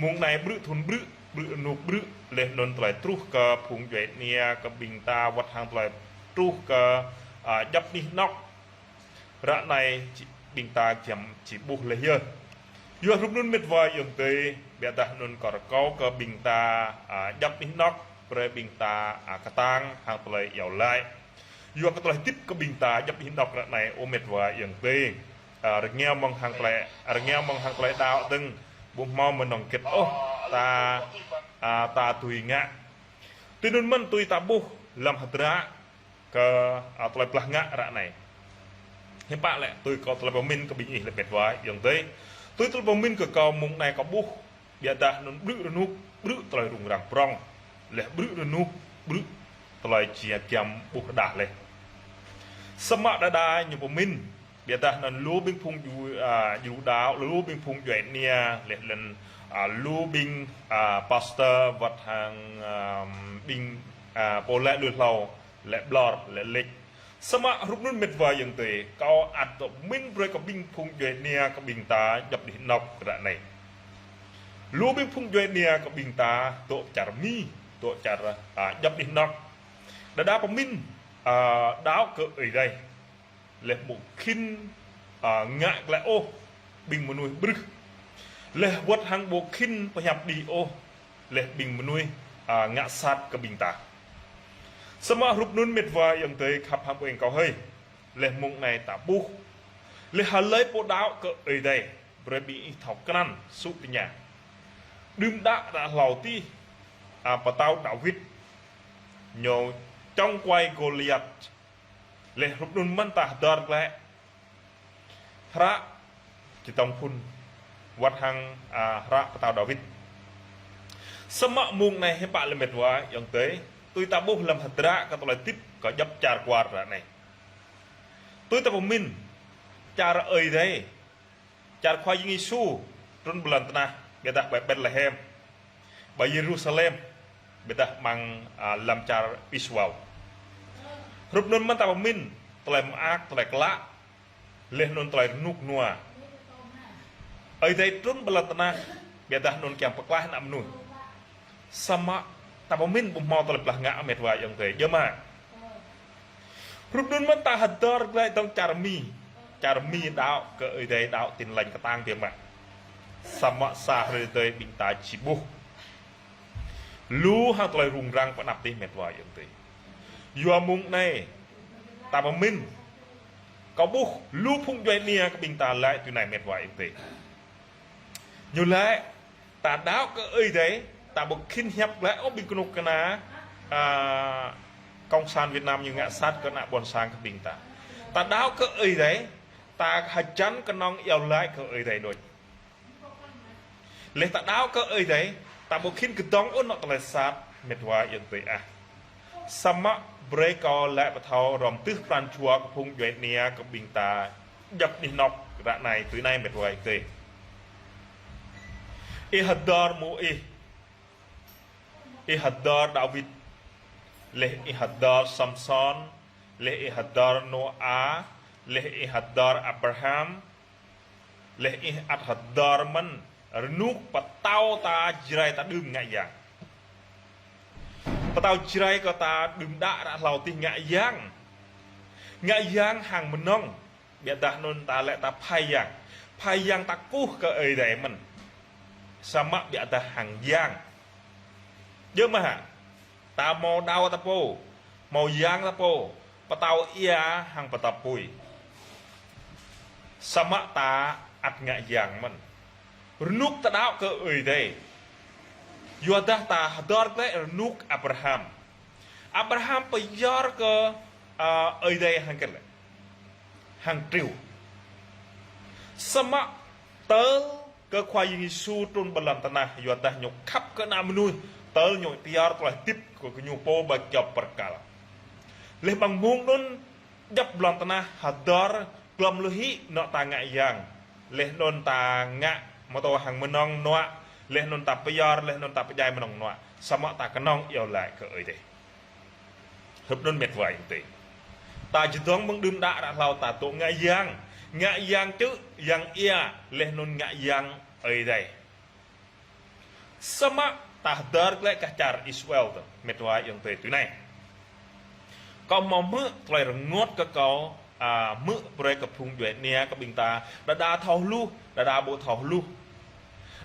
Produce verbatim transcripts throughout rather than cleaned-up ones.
Mông anai brư̆ thŭn brư̆, brư̆ rơnuk brư̆, laih anŭn tơlơi truh kơ phung djuai ania kơ ƀing ta wơ̆t hăng tơlơi truh kơ, a, djŏp anih anŏ. Ră anai či, ƀing ta giăm či ƀuh laih yơh. Yua hrup anŭn mĕt wa ayŏng adơi, biă dah anŭn kâo rơkâo kơ ƀing ta, a, djŏp anih anŏ, brơi ƀing ta, a, kơtang hăng tơlơi iâu laĭ. Yua kơ tơlơi hơdip kơ ƀing ta djŏp anih anŏ ră anai ơ mĕt wa ayŏng adơi. A, rơngiao mơ̆ng hăng tơlơi, rơngiao mơ̆ng hăng tơlơi đaŏ dơ̆ng, ƀu hmâo mơnơ̆ng hơget ôh, ta, a, ta tui ngă. Tui anŭn mơ̆n tui ta ƀuh lăm hơdră kơ, a, tơlơi blah ngă ră anai. Hiư̆m pă lĕ tui kâo tơlơi pơmĭn kơ ƀing ih lĕ mĕt wa ayŏng adơi. Tui tơlơi pơmĭn kơ kâo mông anai kâo ƀuh, biă dah anŭn brư̆ rơnuk, brư̆ tơlơi rŭng răng prŏng. Laih brư̆ rơnuk, brư̆ tơlơi či giăm ƀuh rơđah laih. Samơ̆ đơđa ñu pơmĭn, biă dah anŭn lu ƀing phung dju, a, djru đaŏ, lu ƀing phung djuai ania, laih anŭn, a, lu ƀing, a, pastor wơ̆t hăng, a, ƀing, a, pô laĭ lui hlâo, laĭ ƀlŏr, laĭ lĕč. Samơ̆ hrup anŭn mĕt wa ayŏng adơi, kâo ăt dŏ pơmĭn brơi kơ ƀing phung djuai ania kơ ƀing ta djŏp anih anŏ ră anai. Lu ƀing phung djuai ania kơ ƀing ta dŏ čar Mi, dŏ čar, a, djŏp anih anŏ. Đơđa pơmĭn, a, đaŏ kơ Ơi Adai. Laih ƀu khĭn, a, ngă glaĭ ôh ƀing mơnuih ƀrưh. Laih wơ̆t hăng ƀu khĭn pơhiăp đĭ ôh. Laih ƀing mơnuih, a, ngă sat kơ ƀing ta. Samơ̆ hrup anŭn mĕt wa ayŏng adơi khăp hăng ƀu eng kâo hơi. Laih mông anai ta ƀuh. Laih hlơi pô đaŏ kơ Ơi Adai. Brơi ƀing ih thâo krăn, sŭ tơña. Đưm đă ră hlâo adih, a, pơtao Dawid. Ñu čŏng kuai Gôliat. Laih hrup anŭn mơ̆n ta hơdơr glaĭ. Hră Čơdơ̆ng Phŭn wơ̆t hăng, a, hră pơtao Dawid. Samơ̆ mông anai hiư̆m pă lĕ mĕt wa ayŏng adơi. Tui ta ƀuh lăm hơdră kơ tơlơi hơdip kơ djŏp čar kwar ră anai. Tui ta pơmĭn čar Ơi Adai. Čar Khua Yang Yêsu trŭn ƀơi lŏn tơnah, biă dah ƀơi Betlehem, ƀơi Yêrusalem, biă dah amăng, a, lăm čar Israel. Hrup anŭn mơ̆n ta pơmĭn, tơlơi mơak, tơlơi klă, laih anŭn tơlơi rơnuk rơnua. Ơi Adai trŭn ƀơi lŏn tơnah, biă dah anŭn kiăng pơklaih ană mơnuih. Samơ̆ ta pơmĭn ƀu hmâo tơlơi blah ngă mĕt wa ayŏng adơi. Djơ̆ mơ̆? Hrup anŭn mơ̆n ta hơdơr glaĭ dơ̆ng čar Mi. Čar Mi đaŏ kơ Ơi Adai đaŏ Tin Lành kơtang biă mă. Samơ̆ sa hrơi tơdơi ƀing ta či ƀuh. Lu hăng tơlơi rŭng răng pơ anăp adih mĕt wa ayŏng adơi. Yua mông anai ta pơmĭn. Kâo ƀuh lu phung djuai ania kơ ƀing ta laĭ tui anai mĕt wa ayŏng adơi. Ñu laĭ, ta đaŏ kơ Ơi Adai, ta ƀu khĭn hiăp glaĭ ôh ƀing kơnuk kơna, a, Cộng sản Việt Nam ñu ngă sat kơ ană ƀôn sang kơ ƀing ta. Ta đaŏ kơ Ơi Adai, ta hơjăn kơnơ̆ng iâu laĭ kơ Ơi Adai đôč. Laih ta đaŏ kơ Ơi Adai, ta ƀu khĭn kơdơ̆ng ôh anŏ tơlơi sat, mĕt wa ayŏng adơi ah. Samơ̆ brơi kâo laĭ pơthâo hrŏm tưh pran jua kơ phung djuai ania kơ ƀing ta djŏp anih anŏ ră anai tui anai mĕt wa ayŏng adơi. Ih hơdơr Môis, ih hơdơr Dawid, laih ih hơdơr Samsôn, laih ih hơdơr Nôa, laih ih hơdơr Abraham, laih ih ăt hơdơr mơ̆n rơnuk pơtao ta Jrai ta đưm ngă yang. Pơtao Jrai kơ ta đưm đă ră hlâo adih ngă yang. Ngă yang hăng mơnơ̆ng, biă dah anŭn ta laĭ ta phai yang. Phai yang ta kơkuh kơ Ơi Adai mơ̆n. Samơ̆ biă dah hăng yang. Djơ̆ mơ̆ hă? Ta hmâo đao ta pô, hmâo yang ta pô, pơtao ia hăng pơtao apui. Samơ̆ ta ăt ngă yang mơ̆n. Rơnuk ta đaŏ kơ Ơi Adai. Yua dah ta hơdơr glaĭ rơnuk Abraham. Abraham pơyơr kơ, a, Ơi Adai hăng hơget lĕ? Hăng triu. Samơ̆ tơl kơ Khua Yang Yêsu trŭn ƀơi lŏn tơnah, yua dah ñu khăp kơ ană mơnuih, tơl ñu pơyơr tơlơi hơdip kơ gơñu pô ƀơi kơyâo bơrkal. Laih amăng mông anŭn djŏp lŏn tơnah hơdơr glŏm lu hĭ anŏ ta ngă yang. Laih anŭn ta ngă mơtô hăng mơnơ̆ng mơnuă, laih anŭn ta pơyơr, laih anŭn ta pơdjai mơnơ̆ng mơnuă. Samơ̆ ta kơnơ̆ng iâu laĭ kơ Ơi Adai. Hrup anŭn mĕt wa ayŏng adơi. Ta čơdơ̆ng mơ̆ng đưm đă ră hlâo ta dŏ ngă yang. Ngă yang čư̆, yang ia, laih anŭn ngă yang Ơi Adai. Samơ̆ ta hơdơr glaĭ kơ čar Israel tơ, mĕt wa ayŏng adơi tui anai. Kâo hmâo hmư̆ tơlơi rơngot kơ kâo, a, hmư̆ brơi kơ phung djuai ania kơ ƀing ta, đơđa thâo hluh, đơđa ƀu thâo hluh.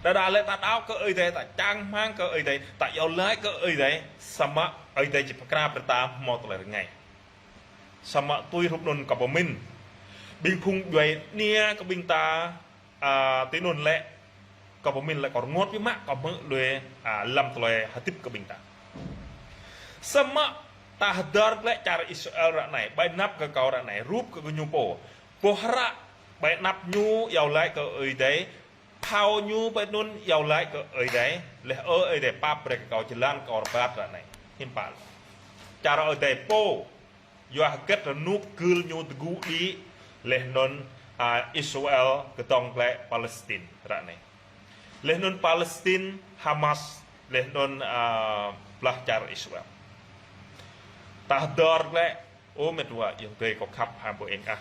Đơđa lĕ ta đaŏ kơ Ơi Adai, ta čang rơmang kơ Ơi Adai, ta iâu laĭ kơ Ơi Adai, samơ̆ Ơi Adai či pơkra brơi ta hmâo tơlơi rơngai. Samơ̆ tui hrup anŭn kâo pơmĭn. Ƀing phung djuai ania kơ ƀing ta, a, tui anŭn lĕ, kâo pơmĭn lĕ kâo rơngot biă mă, kâo hmư̆ lui, a, lăm tơlơi hơdip kơ ƀing ta. Samơ̆ ta hơdơr glaĭ čar Israel ră anai, ƀơi anăp kơ kâo ră anai, rup kơ gơñu pô. Boh hră, ƀơi anăp ñu iâu laĭ kơ Ơi Adai, phao ñu ƀơi anŭn iâu laĭ kơ Ơi Adai, laih Ơi Adai pap brơi kơ kâo jơlan kâo rơbat ră anai. Hiư̆m pă. Čar Ơi Adai pô, yua hơget rơnŭk gưl ñu tơgŭ đĭ, laih anŭn, a, Israel kơdŏng glaĭ Palestine ră anai. Laih anŭn Palestine, Hamas, laih anŭn, a, blah čar Israel. Ta hơdơr glaĭ, ơ mĕt wa ayŏng adơi kâo khăp hăng ƀô̆ eng ah.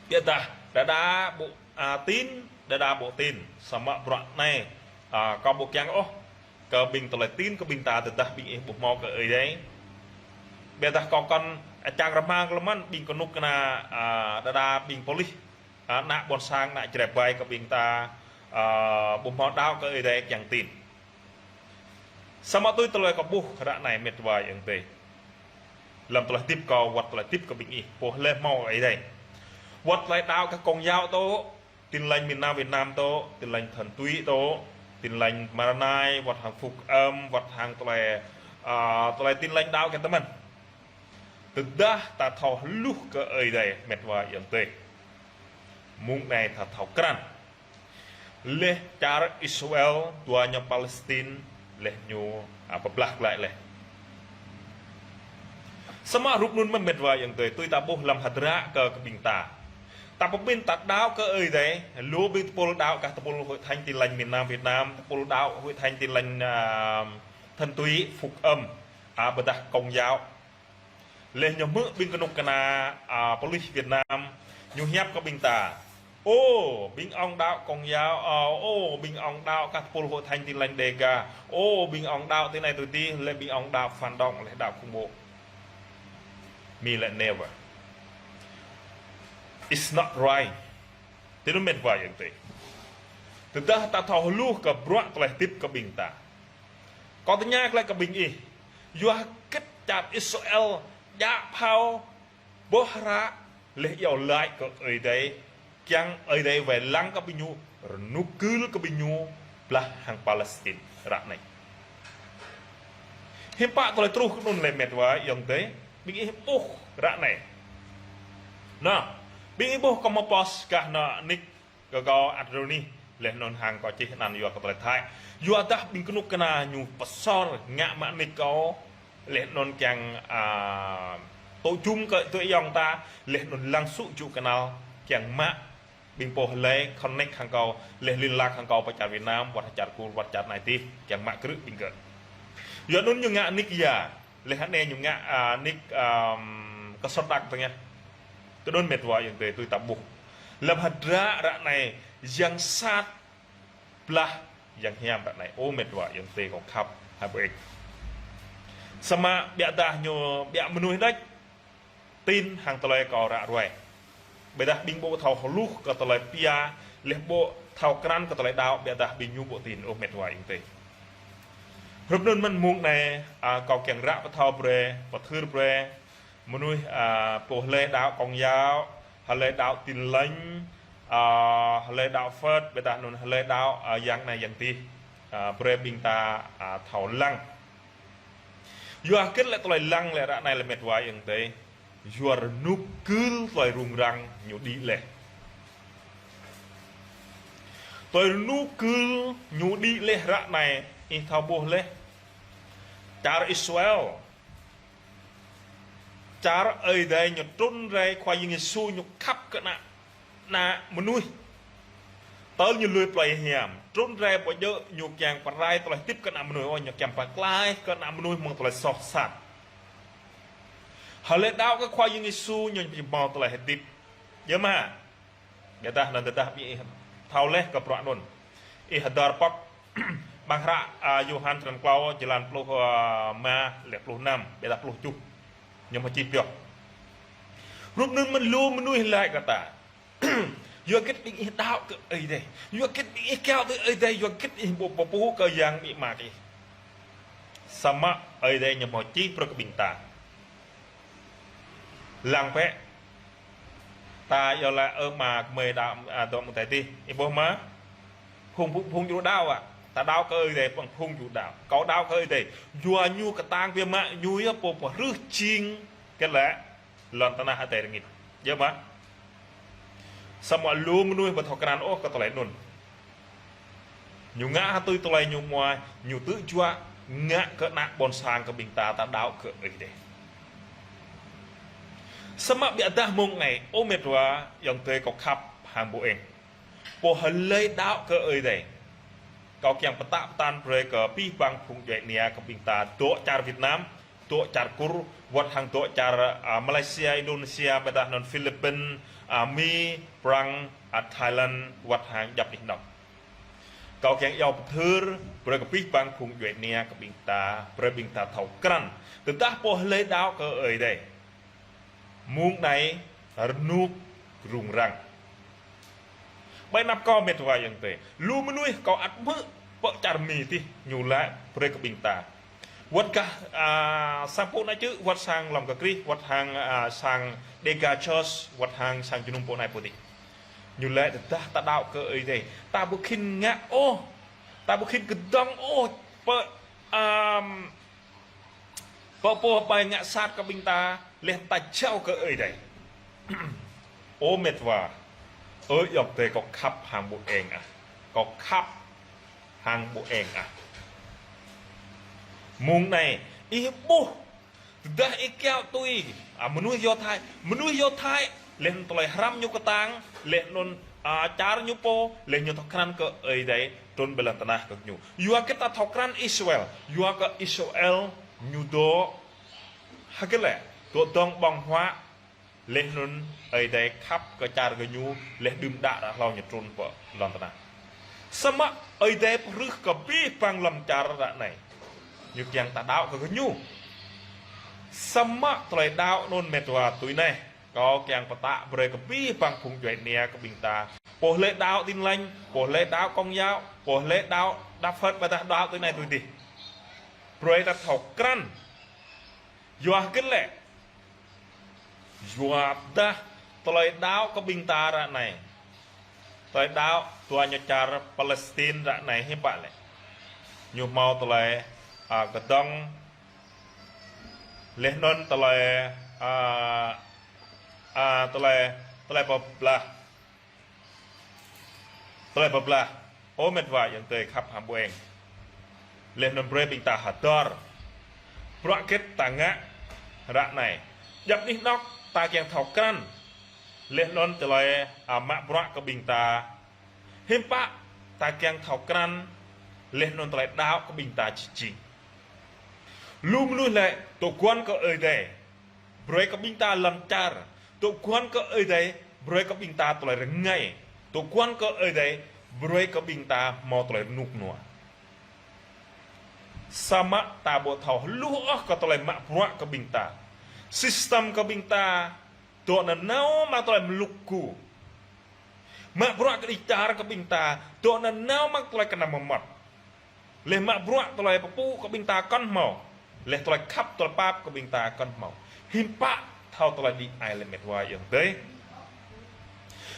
Biă dah, đơđa ƀu, a, tin, đơđa ƀu tin, samơ̆ bruă anai, a, kâo ƀu kiăng ôh kơ ƀing tơlơi tin kơ ƀing ta tơdah ƀing ih ƀu hmâo kơ Ơi Adai. Biă dah kâo kăn, a, čang rơmang kơ lơmăn ƀing kơnuk kơna, a, đơđa ƀing polis, a, ană ƀôn sang, ană Jrai ƀai kơ ƀing ta, a, ƀu hmâo đaŏ kơ Ơi Adai kiăng tin. Samơ̆ tui tơlơi kâo ƀuh ră anai mĕt wa ayŏng adơi. Lăm tơlơi hơdip kâo, wơ̆t tơlơi hơdip kơ ƀing ih, pô hlơi hmâo Ơi Adai. Wơ̆t tơlơi đaŏ kơ Công giáo tơ, Tin Lành miền Nam Việt Nam tơ, Tin Lành thuần túy tơ, Tin Lành Maronite, wơ̆t hăng Phúc Âm, wơ̆t hăng tơlơi, a, tơlơi Tin Lành đaŏ kơ tơmăn. Tơdah ta thâo hluh kơ Ơi Adai mĕt wa ayŏng adơi. Mơ̆ng anai ta thâo krăn. Laih čar Israel, dua ñu Palestine, laih ñu, a, pơblah glaĭ laih. Samơ̆ hrup anŭn mơ̆n mĕt wa ayŏng adơi, tui ta ƀuh lăm hơdră kơ, kơ ƀing ta. Ta pơmĭn ta đaŏ kơ Ơi Adai, lu ƀing tơpul đaŏ kơ tơpul Hội Thánh Tin Lành miền Nam Việt Nam, tơpul đaŏ Hội Thánh Tin Lành, a, thuần túy Phúc Âm, a, ƀôdah Công giáo. Laih ñu hmư̆ ƀing kơnuk kơna, a, polis Việt Nam, ñu hiăp kơ ƀing ta. Ô, ƀing ŏng đaŏ Công giáo, a, ô, ƀing ŏng đaŏ kơ tơpul Hội Thánh Tin Lành Đêga. Ô, ƀing ŏng đaŏ tui anai tui adih, laih ƀing ŏng đaŏ phản động, laih đaŏ khủng bố. Mi lĕ never. It's not right. Tui anŭn mĕt wa ayŏng adơi. Tơdah ta thâo hluh kơ bruă tơlơi hơdip kơ ƀing ta. Kâo tơña glaĭ kơ ƀing ih. Yua hơget čar Israel djă phao boh hră laih iâu laĭ kơ Ơi Adai, kiăng Ơi Adai wai lăng kơ ƀing ñu, rơnŭk gưl kơ ƀing ñu, blah hăng Palestine ră anai. Hiư̆m pă tơlơi truh kơ anŭn lĕ mĕt wa ayŏng adơi, ƀing ih ƀuh ră anai. Nah, ƀing ih ƀuh kâo hmâo post gah anŭn nik kơ kâo ăt rơni, laih anŭn hăng kâo čih anăn yua kơ tơlơi Thái. Yua dah ƀing kơnuk kơna ñu pơsor ngă mă nik kâo, laih anŭn kiăng, a, tŏ jum kơ tui ayŏng ta, laih anŭn lăng sŭ jŭ kơnăl, kiăng mă ƀing pô hlơi connect hăng kâo, laih liên lạc hăng kâo pơ čar Việt Nam, wơ̆t čar Kur, wơ̆t čar anai adih, kiăng mă krư̆ ƀing gơ̆. Yua anŭn ñu ngă nik ya, laih anai ñu ngă, a, nik, ưm, kơ sơđăk tơngah. Tui anŭn mĕt wa ayŏng adơi tui ta ƀuh. Lăm hơdră ră anai, yang sat blah yang hiam ră anai. Ơ mĕt wa ayŏng adơi kâo khăp, hơbơi. Samơ̆ biă dah ñu, biă mơnuih đôč tin hăng tơlơi kâo ră ruai. Biă dah ƀing ƀu thâo hluh kơ tơlơi pia, laih ƀu thâo krăn kơ tơlơi đaŏ, biă dah ƀing ñu ƀu tin, ơ mĕt wa ayŏng adơi. Hrup anŭn mơ̆n mơ̆ng anai, a, kâo kiăng ră pơthâo brơi, pơthưr brơi, mơnuih, a, pô hlơi đaŏ Công giáo, hlơi đaŏ Tin Lành, a, hlơi đaŏ Phật, biă dah anŭn hlơi đaŏ, a, yang anai yang adih, a, brơi ƀing ta, a, thâo lăng. Yua hơget lĕ tơlơi lăng lĕ ră anai lĕ mĕt wa ayŏng adơi. Yua rơnŭk gưl tơlơi rŭng răng ñu đĭ laih. Tơlơi rơnŭk gưl ñu đĭ laih ră anai, ih thâo ƀuh laih. Čar Israel. Čar Ơi Adai ñu trŭn rai Khua Yang Yêsu ñu khăp kơ ană, ană mơnuih. Tơl ñu lui plơi hiam, trŭn rai ƀu djơ̆ ñu kiăng pơrai tơlơi hơdip kơ ană mơnuih, ôh, ñu kiăng pơklaih kơ ană mơnuih mơ̆ng tơlơi soh sat. Hlơi đaŏ kơ Khua Yang Yêsu ñu či hmâo tơlơi hơdip. Yơh mơ̆. Biă dah anŭn tơdah ƀing ih thâo laih kơ bruă anŭn. Ih hơdơr pŏk Bang hră, a, Yôhan črăn klâo, jơlan pluh, a, rơma, leh pluh năm, ƀiădah pluh tơjuh. Ñu mă čih pioh. Rup anŭn mơ̆n lu mơnuih laĭ kơ ta: Yua hơget ƀing ih đaŏ kơ Ơi Adai? Yua hơget ƀing ih kiaŏ tui Ơi Adai? Yua hơget ih ƀu pơpŭ kơ yang amĭ ama ih? Samơ̆ Ơi Adai ñu hmâo čih brơi kơ ƀing ta. Lăng bĕ. Ta yua lĕ ơ mă kơmơi đaŏ, a, dŏ mơ̆ng adih. Ih ƀuh mơ̆? Phung, phung, phung djru đaŏ ah. Ta đaŏ kơ Ơi Adai, phung, phung djru đaŏ. Kâo đaŏ kơ Ơi Adai. Yua ñu kơtang biă mă, ñu yơh pô pơhrưh jing hơget lĕ lŏn tơnah adai rơngit. Yơh mơ̆? Samơ̆ lu mơnuih ƀu thâo krăn ôh kơ tơlơi anŭn. Ñu ngă hơtui tơlơi ñu hmua, ñu tŭ juă ngă kơ ană ƀôn sang kơ ƀing ta, ta đaŏ kơ Ơi Adai. Samơ̆ ƀiădah mông anai, ơ met wa ayŏng adơi kâo khăp hăng ƀu eng. Pô hlơi đaŏ kơ Ơi Adai. Kâo kiăng pơtă pơtăn brơi kơ abih bang phung djuai ania kơ ƀing ta dŏ čar Việt Nam, dŏ čar Kur, wơ̆t hăng dŏ čar, a, Malaysia, Indonesia, ƀiădah anŭn Philippin, a, Mi, Prăng, a, Thailand, wơ̆t hăng djăp anih anŏ. Kâo kiăng iâu pơthưr brơi kơ abih bang phung djuai ania kơ ƀing ta, brơi ƀing ta thâo krăn. Tơdah pô hlơi đaŏ kơ Ơi Adai, mông anai rơnŭk rŭng răng. Ƀơi anăp kâo met wa ayŏng adơi, lu mơnuih kâo ăt hmư̆ pơ čar Mi adih ñu laĭ brơi kơ ƀing ta. Wơ̆t gah, a, sang pô anai čư̆, wơ̆t sang lăm kơ Krist, wơ̆t hăng, a, sang Dega Church, wơ̆t hăng sang jơnum pô anai pô adih. Ñu laĭ tơdah ta đaŏ kơ Ơi Adai, ta ƀu khĭn ngă ôh, ta ƀu khĭn kơdŏng ôh pơ, ăm, pơ pô ƀai ngă sat kơ ƀing ta, leh ta jao kơ Ơi Adai. Ơ met wa, ơ ayŏng adơi kâo khăp hăng ƀu eng ah. Kâo khăp hăng ƀu eng ah. Mông anai, ih ƀuh, tơdah ih kiaŏ tui, a, mơnuih Do Thái, mơnuih Do Thái, leh anŭn tơlơi hrăm ñu kơtang, leh anŭn, a, čar ñu pô, leh ñu thâo krăn kơ Ơi Adai trŭn ƀơi lŏn tơnah kơ ñu. Yua kơ ta thâo krăn Israel, yua kơ Israel ñu dŏ hơget lĕ, dŏ dŏng ƀơ̆ng huă, leh anŭn Ơi Adai khăp kơ čar gơñu, leh đưm đă ră hlâo ñu trŭn pơ lŏn tơnah. Samơ̆ Ơi Adai pơhrưh kơ abih bang lŏn čar ră anai, ñu kiăng ta đaŏ kơ gơñu. Samơ̆ tơlơi đaŏ anŭn met wa tui anai, kâo kiăng pơtă brơi kơ abih bang phung djuai ania kơ ƀing ta. Pô hlơi đaŏ Tin Lành, pô hlơi đaŏ Công giáo, pô hlơi đaŏ Đa Phật, ƀiădah đaŏ tui anai tui adih, brơi ta thâo krăn. Yua hơget lĕ? Yua dah tơlơi đaŏ kơ ƀing ta ră anai, tơlơi đaŏ dua ñu čar Palestine ră anai hiư̆m pă lĕ? Ñu hmâo tơlơi, a, kơdŏng, leh anŭn tơlơi, a, a, tơlơi, tơlơi pơblah. Tơlơi pơblah, ơ met wa ayŏng adơi khăp hăng ƀu eng. Leh anŭn brơi ƀing ta hơdơr bruă hơget ta ngă ră anai. Djăp anih anŏ ta kiăng thâo krăn. Leh anŭn tơlơi, a, mă bruă kơ ƀing ta. Hiư̆m pă ta kiăng thâo krăn. Leh anŭn tơlơi đaŏ kơ ƀing ta či či. Lu mơnuih lĕ dŏ guăn kơ Ơi Adai, brơi kơ ƀing ta lŏn čar. Dŏ guăn kơ Ơi Adai, brơi kơ ƀing ta tơlơi rơngai. Dŏ guăn kơ Ơi Adai, brơi kơ ƀing ta hmâo tơlơi rơnŭk rơnua. Samơ̆ ta ƀu thâo hluh ôh kơ tơlơi mă bruă kơ ƀing ta. System kơ ƀing ta, dŏ nanao mă tơlơi mluk gu. Mă bruă kơ đĭ čar kơ ƀing ta, dŏ nanao mă tơlơi kơnăm mơmŏt. Leh mă bruă tơlơi pơpŭ kơ ƀing ta kŏn hmâo. Leh tơlơi khăp tơlơi pap kơ ƀing ta kŏn hmâo. Hiư̆m pă thâo tơlơi đĭ ai lĕ met wa ayŏng adơi.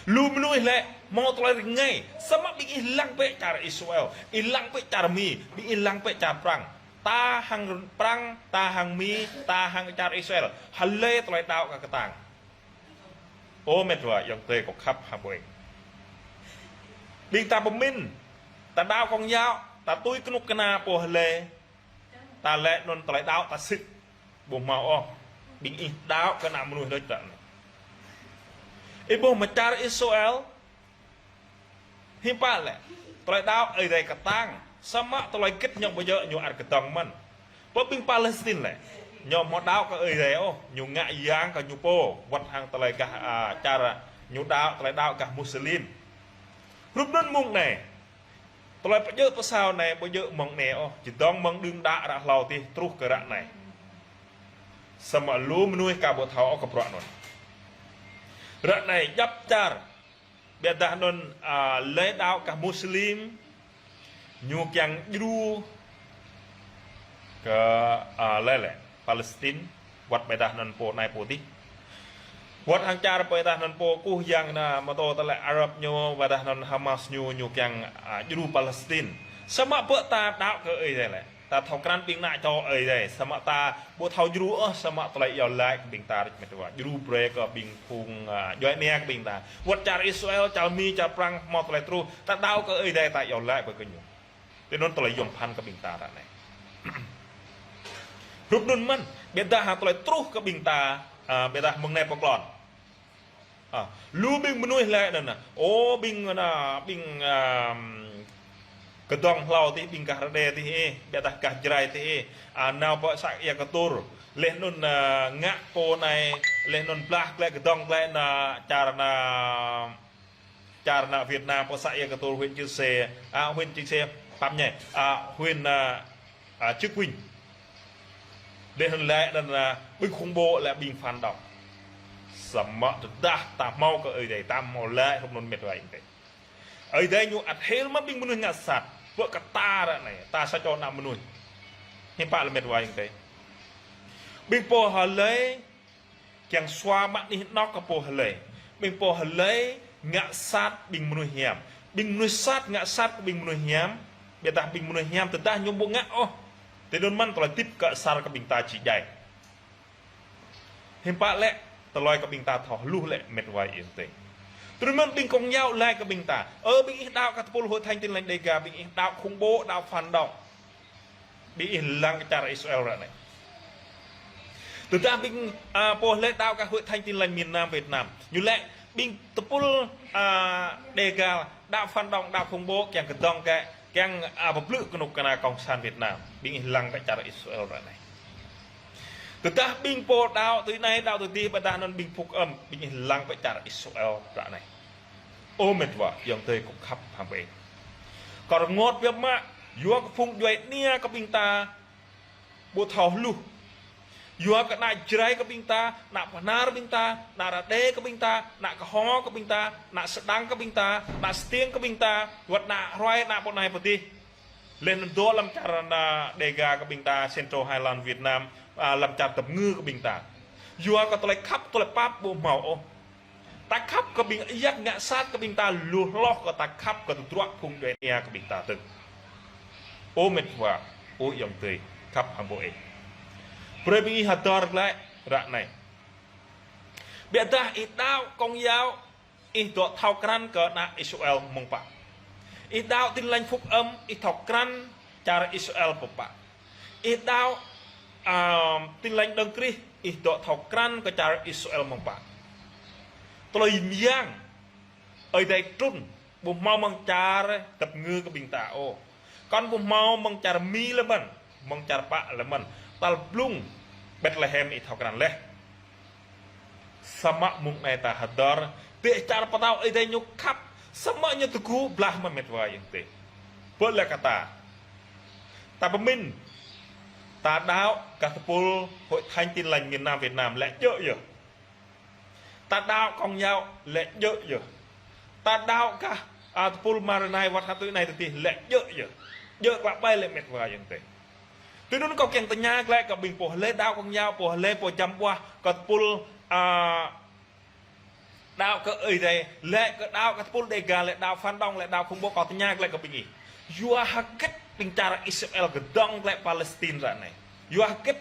Lu mơnuih lĕ hmâo tơlơi rơngai. Samơ̆ ƀing ih lăng bĕ čar Israel. Ih lăng bĕ čar Mi. Ƀing ih lăng bĕ čar Prăng. Ta hăng Prăng, ta hăng Mi, ta hăng čar Israel. Hlơi tơlơi đaŏ kơ kơtang. Ơ met wa ayŏng adơi kâo khăp hăng ƀu eng. Ƀing ta pơmĭn, ta đaŏ Công giáo, ta tui kơnuk kơna pô hlơi, ta laĭ anŭn tơlơi đaŏ ta sĭt. Ƀu hmâo ôh. Ƀing ih đaŏ kơ ană mơnuih đôč ră anai. Ih ƀuh mơ̆ čar Israel, hiư̆m pă lĕ, tơlơi đaŏ Ơi Adai kơtang, samơ̆ tơlơi hơget ñu ƀu djơ̆ ñu ăt kơdŏng mơ̆n. Pơ ƀing Palestine lĕ, ñu ƀu đaŏ kơ Ơi Adai ôh, ñu ngă yang kơ ñu pô, wơ̆t hăng tơlơi gah, a, čar, ñu đaŏ, tơlơi đaŏ gah Muslim. Rup anŭn mông anai, Tơlơi pơjơ̆ pơsao anai, pơjơ̆ mơ̆ng anai ôh, či dŏng mơ̆ng đưm đă ră hlâo adih truh kơ ră anai. Samơ̆ lu mơnuih aka ƀu thâo ôh kơ bruă anŭn. Ră anai djŏp čar, biă dah anŭn, a, lĕ đaŏ kơ Muslim, ñu kiăng djru kơ, a, lĕ lĕ Palestine, wơ̆t biă dah anŭn pô anai pô adih. Wơ̆t hăng čar biă dah anŭn pô kơkuh yang anai mơtô tơlơi Arab ñu, biă dah anŭn Hamas ñu, ñu kiăng, a, djru Palestine. Samơ̆ pơ ta đaŏ kơ Ơi Adai lĕ. Ta thâo krăn ƀing ană čô Ơi Adai, samơ̆ ta ƀu thâo djru ôh, samơ̆ tơlơi iâu laĭ kơ ƀing ta rĭm met wa. Djru brơi kơ ƀing phung, a, djuai ania kơ ƀing ta. Wơ̆t čar Israel, čar Mi, čar Prăng, hmâo tơlơi truh, ta đaŏ kơ Ơi Adai ta iâu laĭ brơi kơ ñu. Tui anŭn tơlơi yôm phăn kơ ƀing ta ră anai. Hrup anŭn mơ̆n, biă dah hăng tơlơi truh kơ ƀing ta, a, biă dah mơ̆ng anai pơklŏn. A, lu ƀing mơnuih lĕ anŭn, a. Ô, ƀing anŭn, ƀing, a, kơdŏng hlâo adih, ƀing gah Rơđê adih, ê, biă dah gah Jrai adih, ê. A, nao pơ să ia Kơtur. Laih anŭn, a, ngă pô anai, laih anŭn blah glaĭ kơdŏng glaĭ anŭn čar anŭn, čar anŭn Việt Nam pơ să ia Kơtur huyện Chư Sê, a, huyện Chư Sê, pap ñai, a, huyện, a, a, Chư Kuin. Laih anŭn lĕ anŭn, a, ƀing khủng bố lĕ ƀing phản động. Samơ̆ tơdah ta hmâo kơ Ơi Adai, ta hmâo lĕ hrup anŭn met wa ayŏng adơi. Ơi Adai ñu ăt hil mă ƀing mơnuih ngă sat, pơ kơ ta ră anai, ta sa čô ană mơnuih. Hiư̆m pă lĕ met wa ayŏng adơi. Ƀing pô hlơi kiăng sua mă anih anŏ kơ pô hlơi. Ƀing pô hlơi ngă sat ƀing mơnuih hiam. Ƀing mơnuih sat ngă sat kơ ƀing mơnuih hiam. Biă dah ƀing mơnuih hiam tơdah ñu ƀu ngă ôh. Tui anŭn mơ̆n tơlơi hơdip kơ asar kơ ƀing ta či djai. Hiư̆m pă lĕ, tơlơi kơ ƀing ta thâo hluh lĕ met wa ayŏng adơi. Tui anŭn mơ̆n ƀing kông yao laĭ kơ ƀing ta. Ơ, ƀing ih đaŏ kơ tơpul Hội Thánh Tin Lành Đêga, ƀing ih đaŏ khủng bố, đaŏ phản động. Ƀing ih lăng kơ čar Israel ră anai. Tơdah ƀing, a, pô hlơi đaŏ kơ Hội Thánh Tin Lành miền Nam Việt Nam. Ñu lĕ ƀing tơpul, a, Đêga đaŏ phản động, đaŏ khủng bố, kiăng kơdŏng glaĭ, kiăng, a, pơblư̆ kơnuk kơna Cộng sản Việt Nam. Ƀing ih lăng kơ čar Israel ră anai. Tơdah ƀing pô đaŏ tui anai, đaŏ tui adih, biă dah anŭn ƀing phúc âm, ƀing ih lăng kơ čar Israel ră anai. Ơ met wa ayŏng adơi kâo khăp hăng ƀing ih. Kâo rơngot biă mă, yua kơ phung djuai ania kơ ƀing ta ƀu thâo hluh. Yua kơ ană Jrai kơ ƀing ta, ană Bahnar ƀing ta, ană Rơđê kơ ƀing ta, ană Kơho kơ ƀing ta, ană Sơdang kơ ƀing ta, ană Stiêng kơ ƀing ta, wơ̆t ană Hroi, ană pô anai pô adih. Laih anŭn dŏ lăm čar anŭn Đêga kơ ƀing ta, Central Highland Việt Nam, a, lăm čar Dap Ngư kơ ƀing ta. Yua kơ tơlơi khăp, tơlơi pap ƀu hmâo ôh. Ta khăp kơ ƀing ayăt ngă sat kơ ƀing ta lu hloh kơ ta khăp kơ tơdruă phung djuai ania kơ ƀing ta tơ̆ng. Ơ met wa, ơ ayŏng adơi, khăp hăng ƀing ih. Brơi ƀing ih hơdơr glaĭ ră anai. Biă dah ih đaŏ kông yao, ih dŏ thâo krăn kơ ană Israel mơ̆ng pă. Ih đaŏ Tin Lành Phúc Âm, ih thâo krăn čar Israel pơpă. Ih đaŏ, a, Tin Lành Đấng Christ, ih dŏ thâo krăn kơ čar Israel mơ̆ng pă. Tơlơi mơyang, Ơi Adai trŭn, ƀu hmâo mơ̆ng čar Dap Ngư kơ ƀing ta ôh. Kŏn ƀu hmâo mơ̆ng čar Mi lĕ mơ̆n, mơ̆ng čar pă lĕ mơ̆n. Tal blung Betlehem ih thâo krăn laih. Samơ̆ mơ̆ng anai ta hơdơr, tơlơi čar pơtao Ơi Adai ñu khăp, samơ̆ ñu tơgŭ blah mơ̆n met wa ayŏng adơi. Pơ lĕ kơ ta. Ta pơmĭn, ta đaŏ kơ tơpul Hội Thánh Tin Lành miền Nam Việt Nam lĕ djơ̆ yơh. Ta đaŏ kông yao lĕ djơ̆ yơh. Ta đaŏ kơ, a, tơpul Maronite wơ̆t hăng tui anai tui adih lĕ djơ̆ yơh. Djơ̆ klă ƀai lĕ met wa ayŏng adơi. Tui anŭn kâo kiăng tơña glaĭ kơ ƀing pô hlơi đaŏ kông yao, pô hlơi pô djam ƀuah kơ tơpul, a, đaŏ kơ Ơi Adai, lĕ kơ đaŏ kơ tơpul Đêga, lĕ đaŏ phản động, lĕ đaŏ khủng bố, kâo tơña glaĭ kơ ƀing ih. Yua hơget ƀing čar Israel kơdŏng glaĭ Palestine ră anai. Yua hơget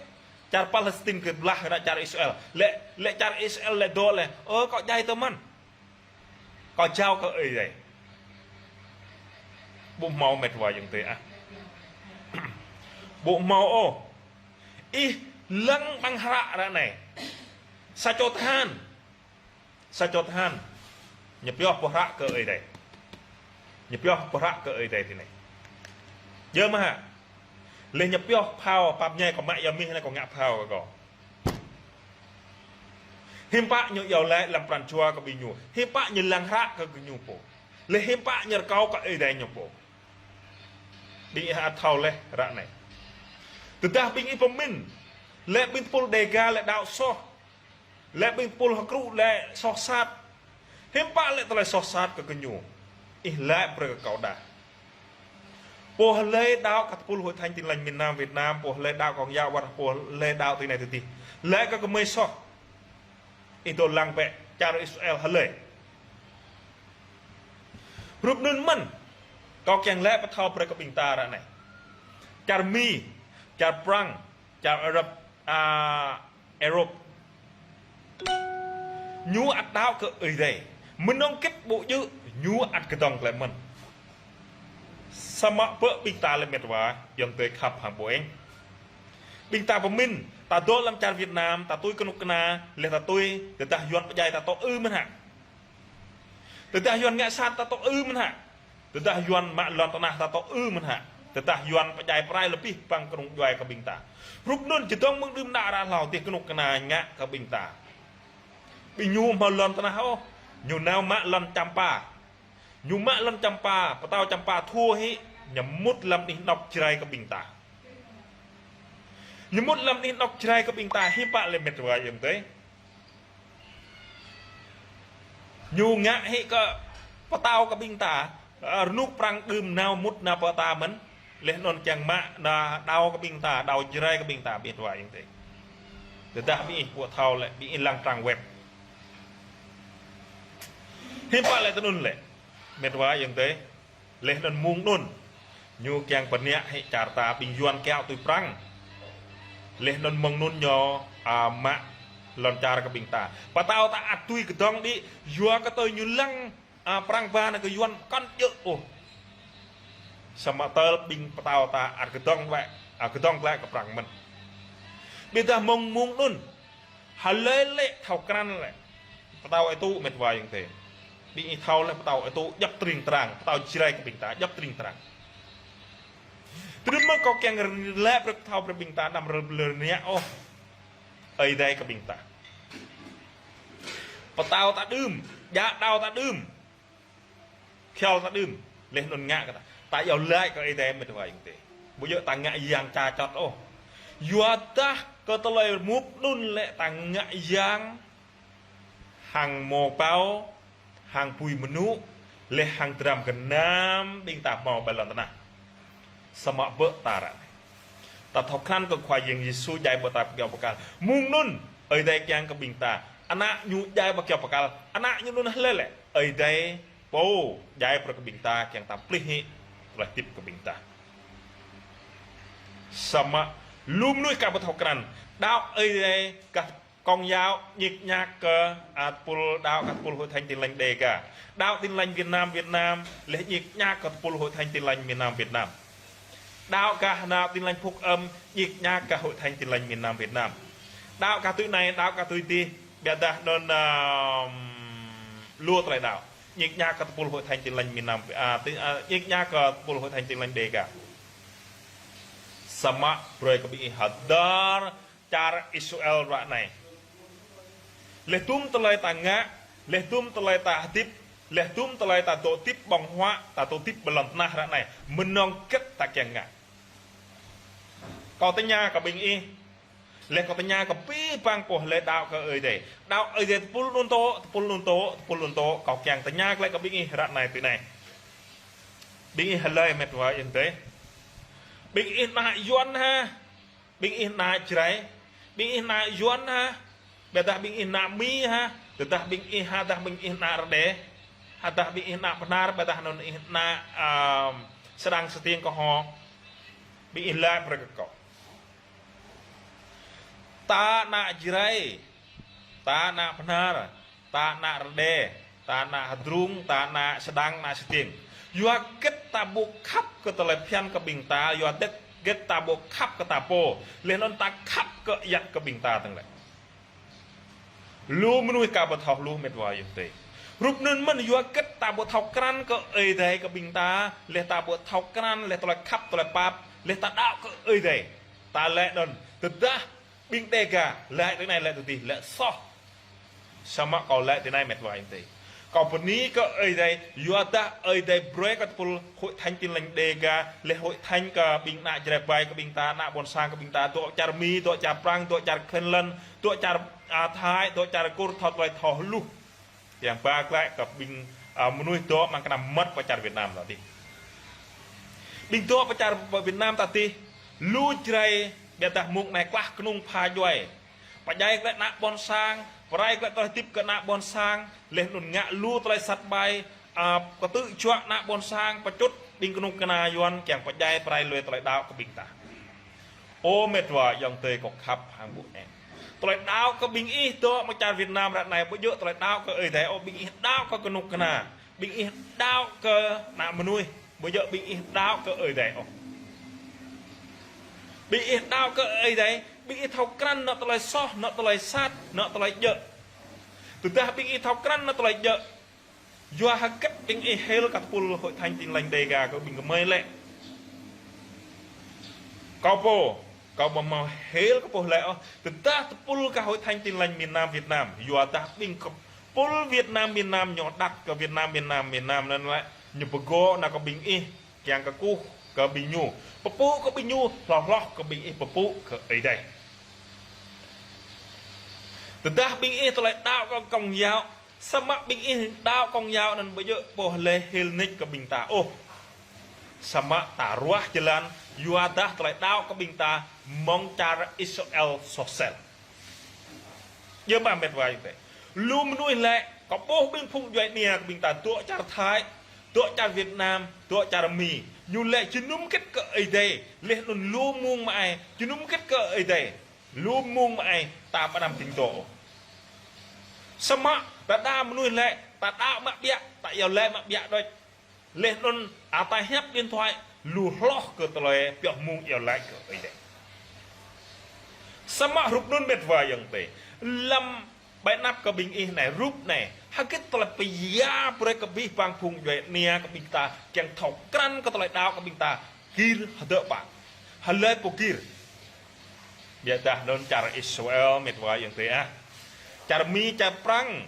čar Palestine kơ blah kơ čar Israel. Lĕ, lĕ čar Israel lĕ dŏ lĕ. Ơ, kâo djai tơ mơ̆n. Kâo jao kơ Ơi Adai. Ƀu hmâo met wa ayŏng adơi ah. Ƀu hmâo ôh. Ih lăng ƀăng hră ră anai. Sa čô tơhan. Sa čô tơhan. Ñu pioh boh hră kơ Ơi Adai. Ñu pioh boh hră kơ Ơi Adai tui anai. Djơ̆ mơ̆ hă? Laih ñu pioh phao, pap ñai kâo mă yua mih anai kâo ngă phao kơ kâo. Hiư̆m pă ñu iâu laĭ lăm pran jua kơ ƀing ñu. Hiư̆m pă ñu lăng hră kơ ƀing ñu pô. Laih hiư̆m pă ñu rơkâo kơ Ơi Adai ñu pô. Ƀing ih ăt thâo laih ră anai. Tơdah ƀing ih pơmĭn, lĕ ƀing tơpul Đêga lĕ đaŏ soh, lĕ ƀing tơpul Hơkrŭ lĕ soh sat. Hiư̆m pă lĕ tơlơi soh sat kơ gơñu. Ih laĭ brơi kơ kâo đa. Pô hlơi đaŏ kơ tơpul Hội Thánh Tin Lành miền Nam Việt Nam, pô hlơi đaŏ kơ Công giáo, wơ̆t pô hlơi đaŏ tui anai tui adih. Laĭ kơ gơmơi soh. Ih dŏ lăng bĕ čar Israel hlơi. Hrup anŭn mơ̆n, kâo kiăng laĭ pơthâo brơi kơ ƀing ta ră anai. Čar Mi, čar Prăng, čar Arab, a, Europe. Ñu ăt đaŏ kơ Ơi Adai. Mơnơ̆ng hơget ƀu djơ̆, ñu ăt kơdŏng glaĭ mơ̆n. Samơ̆ ƀơi ƀing ta lĕ met wa, ayŏng adơi khăp hăng ƀô̆ eng. Ƀing ta pơmĭn, ta dŏ lăm čar Việt Nam, ta tui kơnuk kơna, lĕ ta tui, tơdah Yuan pơdjai ta tŏ ư mơ̆n hă. Tơdah Yuan ngă sat ta tŏ ư mơ̆n hă. Tơdah Yuan mă lŏn tơnah ta tŏ ư mơ̆n hă. Tơdah Yuan pơdjai pơrai lơbih păng kơnung djuai kơ ƀing ta. Hrup anŭn čơdơ̆ng mơ̆ng đưm đă ră hlâo dih kơnuk kơna ngă kơ ƀing ta. Ƀing ñu hmâo lŏn tơnah ôh. Ñu nao mă lŏn Čăm Pa. Ñu mă lŏn Čăm Pa, pơtao Čăm Pa thua hĭ, ñu mŭt lăm anih anŏ Jrai kơ ƀing ta. Ñu mŭt lăm anih anŏ Jrai kơ ƀing ta, hiư̆m pă lĕ met wa ayŏng adơi. Ñu ngă hĭ kơ pơtao kơ ƀing ta, ơ, rơnŭk prăng đưm nao mŭt nao pơ ta mơ̆n, laih anŭn kiăng mă nao đaŏ kơ ƀing ta, đaŏ Jrai kơ ƀing ta, met wa ayŏng adơi. Tơdah ƀing ih ƀu thâo lĕ, ƀing ih lăng trang web. Hiư̆m pă lĕ tui anŭn lĕ, met wa ayŏng adơi. Laih anŭn mơ̆ng anŭn, ñu kiăng pơniă hĭ čar ta ƀing Yuan kiaŏ tui Prăng. Laih anŭn mơ̆ng anŭn ñu, a, mă lŏn čar kơ ƀing ta. Pơtao ta ăt tui kơdŏng đĭ, yua kơ tui ñu lăng, a, Prăng ba nao kơ Yuan kăn djơ̆ ôh. Samơ̆ tơl ƀing pơtao ta ăt kơdŏng wĕ, a, kơdŏng glaĭ kơ Prăng mơ̆n. Ƀiădah mơ̆ng mơ̆ng anŭn, hlơi lĕ thâo krăn lĕ. Pơtao ơi tŭ met wa ayŏng adơi. Ƀing ih thâo lĕ pơtao ơi tŭ djŏp tring trang, pơtao Jrai kơ ƀing ta djŏp tring trang. Tui anŭn mơ̆n kâo kiăng laĭ brơi pơthâo brơi ƀing ta anăm rơlơr niă ôh. Ơi Adai kơ ƀing ta. Pơtao ta đưm, djă đaŏ ta đưm. Khăl ta đưm, laih anŭn ngă kơ ta. Ta iâu laĭ kơ Ơi Adai met wa ayŏng adơi. Ƀu djơ̆ ta ngă yang ča čŏt ôh. Yua dah kơ tơlơi mŭk anŭn lĕ ta ngă yang hăng mơ̆ pao, hăng apui mơnŭ, laih hăng dram gơnam ƀing ta hmâo ƀơi lŏn tơnah. Samơ̆ ƀơi ta ră anai. Ta thâo krăn kơ Khua Yang Yêsu djai ƀơi ta kơyâo bơkal. Mơ̆ng anŭn, Ơi Adai kiăng kơ ƀing ta. Ană ñu djai ƀơi kơyâo bơkal. Ană ñu anŭn hlơi lĕ. Ơi Adai pô djai brơi kơ ƀing ta kiăng ta plih hĭ tơlơi hơdip kơ ƀing ta. Samơ̆ lu mơnuih aka ƀu thâo krăn. Đaŏ Ơi Adai kah Công giáo ñik ñak kơ, a, tơpul đaŏ kơ tơpul Hội Thánh Tin Lành Đêga. Đaŏ Tin Lành Việt Nam, Việt Nam, laih ñik ñak kơ tơpul Hội Thánh Tin Lành miền Nam Việt Nam. Đaŏ kơ đaŏ Tin Lành Phúc Âm, ñik ñak kơ Hội Thánh Tin Lành miền Nam Việt Nam. Đaŏ kơ tui anai, đaŏ kơ tui adih, ƀiădah anŭn, ưm, lu tơlơi đaŏ. Ñik ñak kơ tơpul Hội Thánh Tin Lành miền Nam, a, ti-, a, ñik ñak kơ tơpul Hội Thánh Tin Lành Đêga. Samơ̆ brơi kơ ƀing ih hơdơr čar Israel ră anai. Laih dŭm tơlơi ta ngă, laih dŭm tơlơi ta hơdip, laih dŭm tơlơi ta dŏ hơdip ƀơ̆ng huă, ta dŏ hơdip ƀơi lŏn tơnah ră anai. Mơnơ̆ng hơget ta kiăng ngă. Kâo tơña kơ ƀing ih, laih kâo tơña kơ abih bang pô hlơi đaŏ kơ Ơi Adai. Đaŏ Ơi Adai tơpul anŭn tŏ, tơpul anŭn tŏ, tơpul anŭn tŏ, kâo kiăng tơña glaĭ kơ ƀing ih ră anai tui anai. Ƀing ih hlơi met wa ayŏng adơi. Ƀing ih ană Yuan hă. Ƀing ih ană Jrai, ƀing ih ană Yuan hă, ƀôdah ƀing ih ană Mi hă, tơdah ƀing ih hă, tơdah ƀing ih ană Rơđê, hă tơdah ƀing ih ană Bơhnar, ƀôdah anŭn ih ană, ưm, Sơdang Stiêng kơ hŏ, ƀing ih laĭ brơi kơ kâo. Ta ană Jrai, ta ană Bơhnar, ta ană Rơđê, ta ană Hơdrung, ta ană Sơdang, ană Stiêng. Yua hơget ta ƀu khăp kơ tơlơi phiăn kơ ƀing ta, yua hơget ta ƀu khăp kơ ta pô. Laih anŭn ta khăp kơ ayăt kơ ƀing ta tơ̆ng lĕ. Lu mơnuih aka ƀu thâo hluh met wa ayŏng adơi. Hrup anŭn mơ̆n yua hơget ta ƀu thâo krăn kơ Ơi Adai kơ ƀing ta, laih ta ƀu thâo krăn, laih tơlơi khăp, tơlơi pap, laih ta đaŏ kơ Ơi Adai. Ta laĭ anŭn, tơdah ƀing Đêga, laĭ tui anai, laĭ tui adih, laĭ soh. Samơ̆ kâo laĭ tui anai met wa ayŏng adơi. Kâo bơni kơ Ơi Adai, yua dah Ơi Adai brơi kơ tơpul Hội Thánh Tin Lành Đêga, lĕ Hội Thánh kơ ƀing ană Jrai ƀai kơ ƀing ta, ană ƀôn sang kơ ƀing ta, dŏ čar Mi, dŏ čar Prăng, dŏ čar Finland, dŏ čar, a, Thái, dŏ čar Kur, thâo tơlơi thâo hluh. Yang ba glaĭ kơ ƀing, a, mơnuih dŏ mơ̆ng kơnăm mơmŏt pơ čar Việt Nam ta dih. Ƀing dŏ pơ čar Việt Nam ta dih, lu Jrai, ƀiădah mơ̆ng anai klah kơnung pha djuai. Pơdjai glaĭ ană ƀôn sang, pơrai glaĭ tơlơi hơdip kơ ană ƀôn sang, laih anŭn ngă lu tơlơi sat ƀai, a, kơtư̆ juă ană ƀôn sang, pơčŭt ƀing kơnuk kơna Yuan kiăng pơdjai pơrai lui tơlơi đaŏ kơ ƀing ta. Ơ met wa ayŏng adơi kâo khăp hăng ƀu eng. Tơlơi đaŏ kơ ƀing ih dŏ mơ̆ng čar Việt Nam ră anai ƀu djơ̆ tơlơi đaŏ kơ Ơi Adai ôh, ƀing ih đaŏ kơ kơnuk kơna, ƀing ih đaŏ kơ ană mơnuih, ƀu djơ̆ ƀing ih đaŏ kơ Ơi Adai ôh. Ƀing ih đaŏ kơ Ơi Adai, ƀing ih thâo krăn anŏ tơlơi soh, anŏ tơlơi sat, anŏ tơlơi djơ̆. Tơdah ƀing ih thâo krăn anŏ tơlơi djơ̆, yua hơget ƀing ih hil kơ tơpul Hội Thánh Tin Lành Đêga kơ ƀing gơmơi lĕ. Kâo pô, kâo ƀu hmâo hil kơ pô lĕ ôh, tơdah tơpul kơ Hội Thánh Tin Lành miền Nam Việt Nam, yua dah ƀing kơ pul Việt Nam miền Nam ñu đăt kơ Việt Nam miền Nam miền Nam anŭn lĕ, ñu pơgŏ anai kơ ƀing ih, kiăng kơkuh kơ ƀing ñu, pơpŭ kơ ƀing ñu, hloh hloh kơ ƀing ih pơpŭ kơ Ơi Adai. Tơdah ƀing ih tơlơi đaŏ kơ Công giáo, samơ̆ ƀing ih đaŏ Công giáo anŭn ƀu djơ̆ pô lĕ hil nik kơ ƀing ta ôh. Samơ̆ ta ruah jơlan, yua dah tơlơi đaŏ kơ ƀing ta mơ̆ng čar Israel soh sel. Djơ̆ mơ̆ met wa ayŏng adơi. Lu mơnuih lĕ, kơ ƀuh ƀing phung djuai ania kơ ƀing ta dŏ čar Thái, dŏ čar Việt Nam, dŏ čar Mi. Ñu lĕ jơnum kĭt kơ Ơi Adai, laih anŭn lu mơ̆ng mơai, jơnum kĭt kơ Ơi Adai. Lu mơ̆ng mơai, ta ƀu anăm tĭng dŏ. Samơ̆, ta đa mơnuih lĕ, ta đaŏ mă ƀiă, ta iâu laĭ mă ƀiă đôč. Laih anŭn, a ta hiăp điện thoại, lu hloh kơ tơlơi pioh mơ̆ng iâu laĭ kơ Ơi Adai. Samơ̆ hrup anŭn met wa ayŏng adơi. Lăm ƀơi anăp kơ ƀing ih anai, hrup anai. Hơget tơlơi pơyua brơi kơ abih bang phung djuai ania kơ ƀing ta, kiăng thâo krăn kơ tơlơi đaŏ kơ ƀing ta, gir hơdơ̆ pă. Hlơi pô gir. Ƀiădah anŭn čar Israel met wa ayŏng adơi ah. Čar Mi, čar Prăng,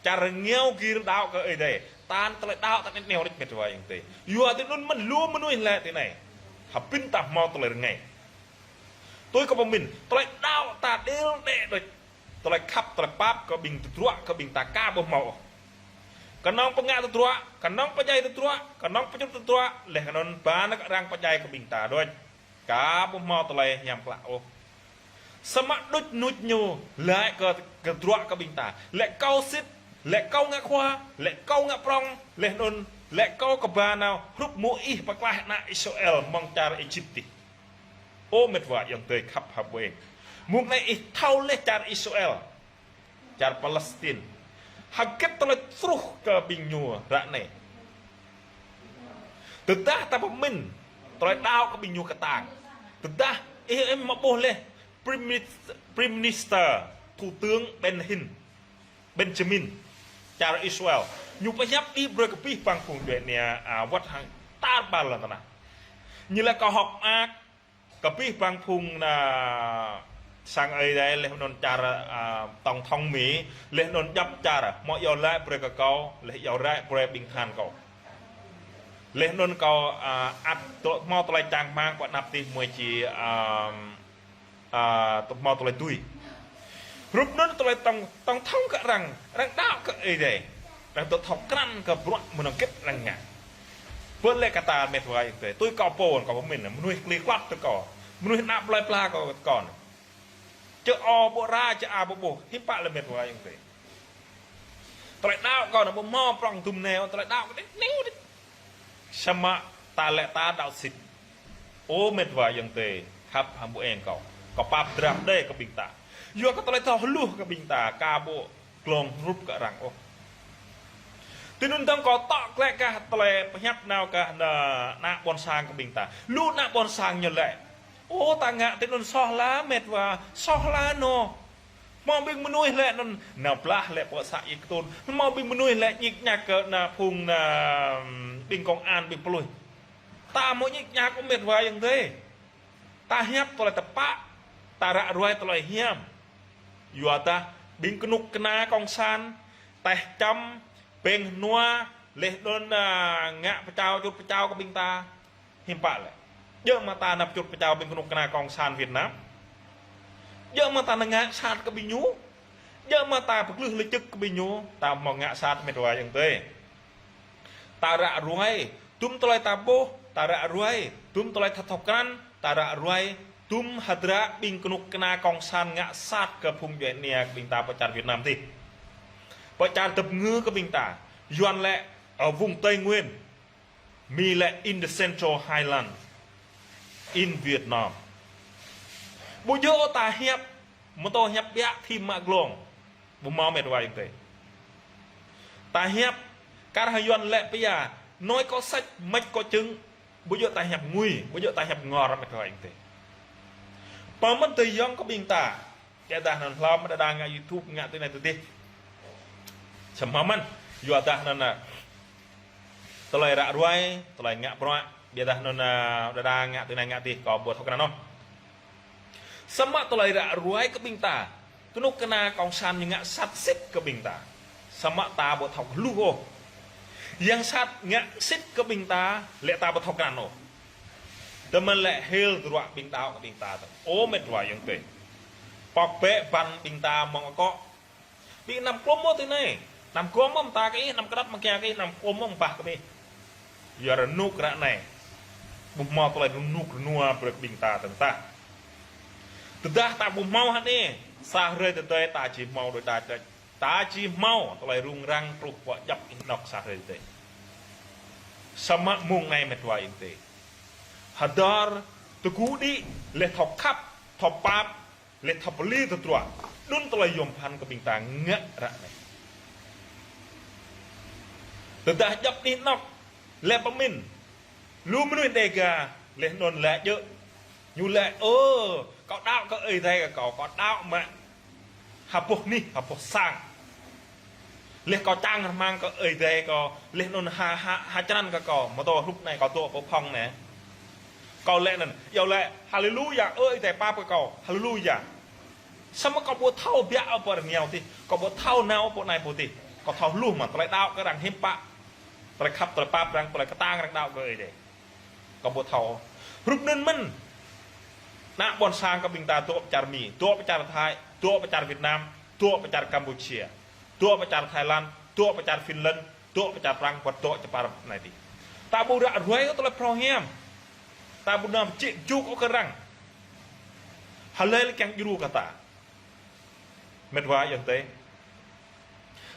čar rơngiao gir đaŏ kơ Ơi Adai. Tơl tơlơi đaŏ ta anet neo nik met wa ayŏng adơi. Yua tui anŭn mơ̆n lu mơnuih lĕ tui anai. Hơbĭn ta hmâo tơlơi rơngai. Tui kâo pơmĭn, tơlơi đaŏ ta đel đĕ đôč. Tơlơi khăp, tơlơi pap kơ ƀing tơdruă, kơ ƀing ta aka ƀu hmâo ôh. Kơnơ̆ng pơngă tơdruă, kơnơ̆ng pơdjai tơdruă, kơnơ̆ng pơčŭt tơdruă, laih anŭn ba nao kơ arăng pơdjai kơ ƀing ta đôč. Aka ƀu hmâo tơlơi hiam klă ôh. Samơ̆ đôč nuč ñu, laĭ kơ, kơ tơdruă kơ ƀing ta. Lĕ kâo sĭt, lĕ kâo ngă khua, lĕ kâo ngă prŏng, laih anŭn, lĕ kâo kơ ba nao, hrup mơ̆ ih pơklaih ană Israel mơ̆ng čar Êjip dih. Ơ met wa ayŏng adơi khăp hăng ƀu eng. Mơ̆ng anai ih thâo laih čar Israel. Čar Palestin. Hơget tơlơi truh kơ ƀing ñu ră anai. Tơdah ta pơmĭn, tơlơi đaŏ kơ ƀing ñu kơtang. Tơdah, ih, ih mă ƀuh laih, Prime Minister, Prime Minister, Thủ tướng Benjamin, Benjamin, čar Israel. Ñu pơhiăp đĭ brơi kơ abih bang phung djuai ania, a, wơ̆t hăng tar ƀar lŏn tơnah. Ñu laĭ kơ hŏk mơak, kơ abih bang phung ană sang Ơi Adai laih anŭn čar, a, tổng thống Mi, laih anŭn djŏp čar, hmâo iâu laĭ brơi kơ kâo, laih iâu laĭ brơi ƀing tơhan kâo. Laih anŭn kâo, a, ăt tơ-, hmâo tơlơi čang rơmang pơ anăp dih mơ̆ či, a, a, tơ-, hmâo tơlơi tui. Hrup anŭn tơlơi tổng, tổng thống kơ arăng, arăng đaŏ kơ Ơi Adai. Arăng dŏ thâo krăn kơ bruă mơnơ̆ng hơget arăng ngă. Bơ lĕ kơ ta met wa ayŏng adơi. Tui kâo pô, kâo pơmĭn, mơnuih klĭ klăp tơ kâo. Mơnuih ană plơi pla kâo kơ kâo. Čơ ôh ƀu ra, čơ a ƀu ƀuh. Hiư̆m pă lĕ met wa ayŏng adơi. Tơlơi đaŏ kâo anai ƀu hmâo prŏng dŭm anai, tơlơi đaŏ kâo anai neo đĭ. Samơ̆ ta lĕ ta đaŏ sĭt. Ơ met wa ayŏng adơi, khăp hăng ƀu eng kâo. Kâo pap drap đơi kơ ƀing ta. Yua kơ tơlơi thâo hluh kơ ƀing ta, aka ƀu glông hrup kơ arăng ôh. Tui anŭn dơ̆ng kâo tŏ glaĭ kơ tơlơi pơhiăp nao kơ ană, ană ƀôn sang kơ ƀing ta. Lu ană ƀôn sang ñu laĭ. Ơ, ta ngă tui anŭn soh lah met wa, soh lah anŭn. Hmâo ƀing mơnuih lĕ anŭn, nao blah lĕ pơ să Y Kơtŭn. Hmâo ƀing mơnuih lĕ ñik ñak kơ ană phung ană, ƀing công an, ƀing pluih. Ta ƀu ñik ñak ôh met wa ayŏng adơi. Ta hiăp tơlơi tơpă, ta ră ruai tơlơi hiam. Yua dah, ƀing kơnuk kơna cộng sản, teh čăm, Ƀing hơnua laih anŭn, a, ngă pơčao čut pơčao kơ ƀing ta. Hiư̆m pă lĕ. Djơ̆ mơ̆ ta nao pơčut pơčao ƀing kơnuk kơna Cộng sản Việt Nam. Djơ̆ mơ̆ ta nao ngă sat kơ ƀing ñu. Djơ̆ mơ̆ ta pơglưh lĕ čư̆k kơ ƀing ñu. Ta hmâo ngă sat met wa ayŏng adơi. Ta ră ruai, tum tơlơi ta ƀuh, ta ră ruai, tum tơlơi ta thâo krăn, ta ră ruai, tum hơdră ƀing kơnuk kơna Cộng sản ngă sat kơ phung djuai ania kơ ƀing ta pơ čar Việt Nam tih. Pơ čar dăp ngư kơ ƀing ta, Yuan lĕ, ở vùng Tây Nguyên, Mi lĕ in the Central Highland, in Vietnam. Ƀu djơ̆ ôh ta hiăp, mơtô hiăp biă thim mă glông. Ƀu hmâo met wa ayŏng adơi. Ta hiăp, kar hăng Yuan lĕ pia, nói có sách, mách có chứng, ƀu djơ̆ ta hiăp ngui, ƀu djơ̆ ta hiăp ngor met wa ayŏng adơi. Pơmĭn tơ yŏng kơ ƀing ta, ƀiădah anŭn hlâo mơ̆ đa đa ngă YouTube ngă tui anai tui adih. Samơ̆ mơ̆n, yua dah anŭn, a, tơlơi ră ruai, tơlơi ngă bruă, ƀiădah anŭn, a, đa đa ngă tui anai ngă adih, kâo ƀu thâo krăn ôh. Samơ̆ tơlơi ră ruai kơ ƀing ta, kơnuk kơna Cộng sản ñu ngă sat sĭt kơ ƀing ta. Samơ̆ ta ƀu thâo hluh ôh. Yang sat ngă sĭt kơ ƀing ta, lĕ ta ƀu thâo krăn ôh. Tơmăn lĕ hil tơdruă ƀing đaŏ kơ ƀing ta tơ̆. Ơ met wa ayŏng adơi. Pŏk bĕ ƀăn ƀing ta mơ̆ng akŏ. Ƀing anăm klŏm mơ̆ tui anai. Anăm klŏm mơ̆ mơta kơ ih, anăm kơdăp mơkia kơ ih, anăm klŏm mơ̆ mơbah kơ ih. Yua rơnŭk ră anai. Ƀu hmâo tơlơi rơnŭk rơnua brơi kơ ƀing ta tơ̆ng tah. Tơdah ta ƀu hmâo hă anai, sa hrơi tơdơi ta či hmâo đôč đač đač. Ta či hmâo tơlơi rŭng răng truh pơ djŏp anih anŏ sa hrơi tơdơi. Samơ̆ mơ̆ng anai met wa ayŏng adơi. Hơdơr tơgŭ đĭ, laih thâo khăp, thâo pap, laih thâo pơli tơdruă, anŭn tơlơi yôm phăn kơ ƀing ta ngă ră anai. Tơdah djŏp anih anŏ, lĕ pơmĭn, lu mơnuih Đêga, laih anŭn lĕ djơ̆. Ñu lĕ, ơ, kâo đaŏ kơ Ơi Adai kơ kâo, kâo đaŏ mă ha boh anih, ha boh sang. Laih kâo čang rơmang kơ Ơi Adai kâo, laih anŭn ha, ha, ha črăn kơ kâo, mơtô hrup anai kâo dŏ pơ phŏng anai. Kâo lĕ anŭn, yua lĕ, haleluya, Ơi Adai pap kơ kâo, haleluya. Samơ̆ kâo ƀu thâo biă ôh pơ rơngiao tih, kâo ƀu thâo nao pơ anai pơ tih, kâo thâo hluh mơ̆n tơlơi đaŏ kơ arăng hiư̆m pă, tơlơi khăp, tơlơi pap arăng, tơlơi kơtang arăng đaŏ kơ Ơi Adai. Kâo ƀu thâo. Hrup anŭn mơ̆n. Ană ƀôn sang kơ ƀing ta dŏ pơ čar Mi, dŏ pơ čar Thái, dŏ pơ čar Việt Nam, dŏ pơ čar Campuchia, dŏ pơ čar Thái Lan, dŏ pơ čar Finland, dŏ pơ čar Prăng, wơ̆t dŏ čar Pơrăm anai tih. Ta ƀu ră ruai kơ tơlơi phrâo hiam. Ta ƀu nao pơčĕ pơčŭk ôh kơ arăng. Hlơi lĕ kiăng djru kơ ta. Met wa ayŏng adơi.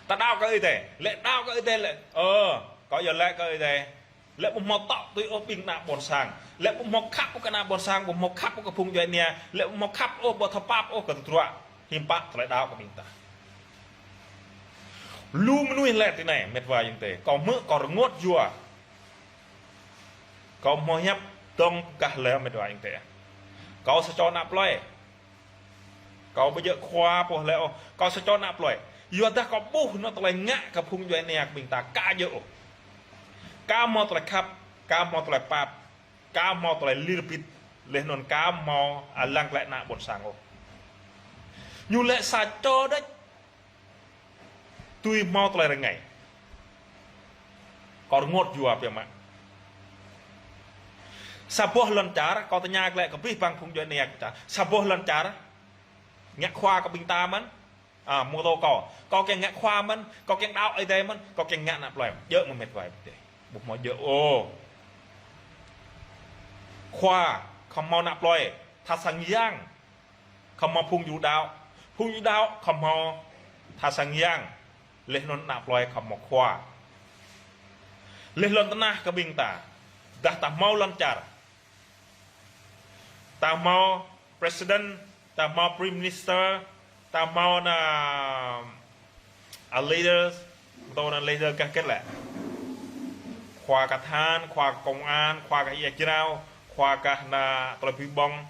Ta đaŏ kơ Ơi Adai, lĕ đaŏ kơ Ơi Adai lĕ. Ơ, kâo yua lĕ kơ Ơi Adai. Lĕ ƀu hmâo tŏ tui ôh ƀing ană ƀôn sang. Lĕ ƀu hmâo khăp ôh kơ ană ƀôn sang, ƀu hmâo khăp ôh kơ phung djuai ania. Lĕ ƀu hmâo khăp ôh, ƀu thâo pap ôh kơ tơdruă. Hiư̆m pă tơlơi đaŏ kơ ƀing ta. Lu mơnuih lĕ tui anai, met wa ayŏng adơi. Kâo hmư̆, kâo rơngot yua. Kâo hmâo hiăp dơ̆ng pơkah lĕ met wa ayŏng adơi. Kâo sa čô ană plơi. Kâo ƀu djơ̆ khua pô lĕ ôh. Kâo sa čô ană plơi. Yua dah kâo ƀuh anŏ tơlơi ngă kơ phung djuai ania kơ ƀing ta ka djơ̆ ôh. Ka hmâo tơlơi khăp, ka hmâo tơlơi pap, ka hmâo tơlơi lir bit, laih anŭn ka hmâo, a, lăng glaĭ ană ƀôn sang ôh. Ñu lĕ sa čô đôč tui hmâo tơlơi rơngai. Kâo rơngot yua biă mă. Sa boh lŏn čar, kâo tơña glaĭ kơ abih bang phung djuai ania kơ ƀing ta. Sa boh lŏn čar, ngă khua kơ ƀing ta mơ̆n. A, mơ̆ng tô kâo. Kâo kiăng ngă khua mơ̆n, kâo kiăng đaŏ Ơi Adai mơ̆n, kâo kiăng ngă ană plơi. Djơ̆ mơ̆ met wa adơi. Ƀu hmâo djơ̆ ôh. Khua, khŏm hmâo ană plơi. Tha sang yang. Khŏm hmâo phung djuai đaŏ. Phung djuai đaŏ khŏm hmâo tha sang yang. Laih anŭn ană plơi khŏm hmâo khua. Laih lŏn tơnah kơ ƀing ta. Dah ta hmâo lŏn čar. Ta hmâo president, ta hmâo prime minister, ta hmâo ană, a, leaders, ta ană leader gah hơget lĕ. Khua gah than, khua gah công an, khua gah ia jrao, khua gah ană tơlơi ƀui ƀong.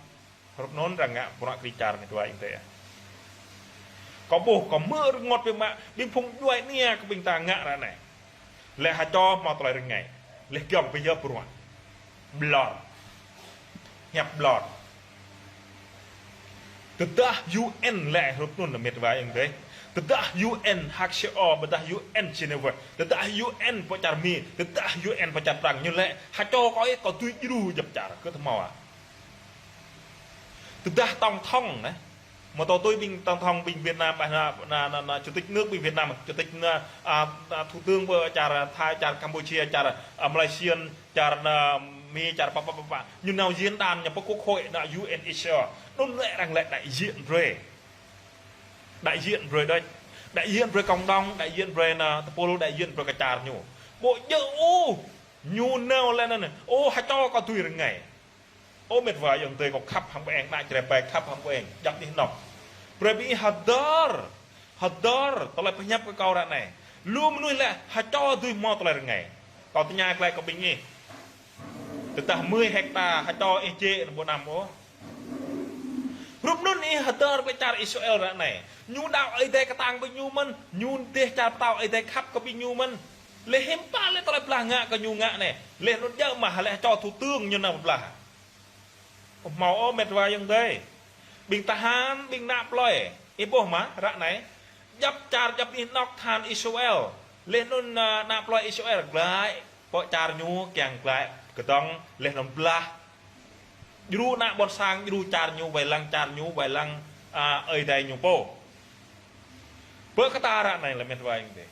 Hrup anŭn arăng ngă bruă kri čar met wa ayŏng adơi. Kâo ƀuh, kâo hmư̆ rơngot biă mă, ƀing phung djuai ania kơ ƀing ta ngă ră anai. Lĕ ha čô hmâo tơlơi rơngai. Lĕ giŏng pơyơr bruă. Ƀlŏr. Hiăp ƀlŏr. Tơdah U N lĕ hrup anŭn met wa ayŏng adơi. Tơdah U N Hague, tơdah U N Geneva, tơdah U N pơ čar Mi, tơdah U N pơ čar Prang, ñu lĕ, ha čô kâo ih kâo dưi djru djŏp čar, kơ tơhmâo ah. Tơdah tổng thống, nê. Mă tô tui ƀing tổng thống ƀing Việt Nam, ah, na, na, na, na, chủ tịch nước ƀing Việt Nam, chủ tịch na, à, à, thủ tướng pơ čar Thái, čar Campuchia, čar, à, Malaysia, čar na Mi, čar pă, pă, pă, pă. Ñu nao diễn đàn, ñu pơ quốc hội, na U N H R. Anŭn lĕ arăng lĕ đại diện brơi. Đại diện brơi đôč. Đại diện brơi cộng đồng, đại diện brơi na tơpul, đại diện brơi kơ čar ñu. Ƀu djơ̆ ôh, ñu nao lĕ anŭn, ôh, ha čô kâo dưi rơngai. Ơ mĕt wa ayŏng adơi, kâo khăp hăng ƀing ih, ană Jrai ƀai khăp hăng ƀing ih, djŏp anih anŏ. Brơi ƀing ih hơdơr, hơdơr, tơlơi pơhiăp kơ kâo ră anai. Lu mơnuih lĕ, ha čô dưi hmâo tơlơi rơngai. Kâo tơña glaĭ kơ ƀing ih. Tơdah mười hecta, ha čô ih jĕ anŭn ƀu năm ôh. Hrup anŭn ih hơdơr glaĭ čar Israel ră anai. Ñu đaŏ Ơi Adai kơtang ƀing ñu mơ̆n, ñu dêh čar pơtao Ơi Adai khăp kơ ƀing ñu mơ̆n. Lĕ hiư̆m pă lĕ tơlơi blah ngă kơ ñu ngă anai. Lĕ anŭn djơ̆ mă, lĕ ha čô thủ tướng ñu nao pơblah. Ƀu hmâo ôh mĕt wa ayŏng adơi. Ƀing tơhan, ƀing ană plơi. Ih ƀuh mă, ră anai. Djŏp čar, djŏp anih anŏ tơhan Israel. Lĕ anŭn, a, ană plơi Israel glaĭ. Pơ čar ñu kiăng glaĭ kơdŏng, lĕ anŭn blah. Djru ană ƀôn sang, djru čar ñu, wai lăng čar ñu, wai lăng, a, Ơi Adai ñu pô. Pơ kơ ta ră anai lĕ mĕt wa ayŏng adơi.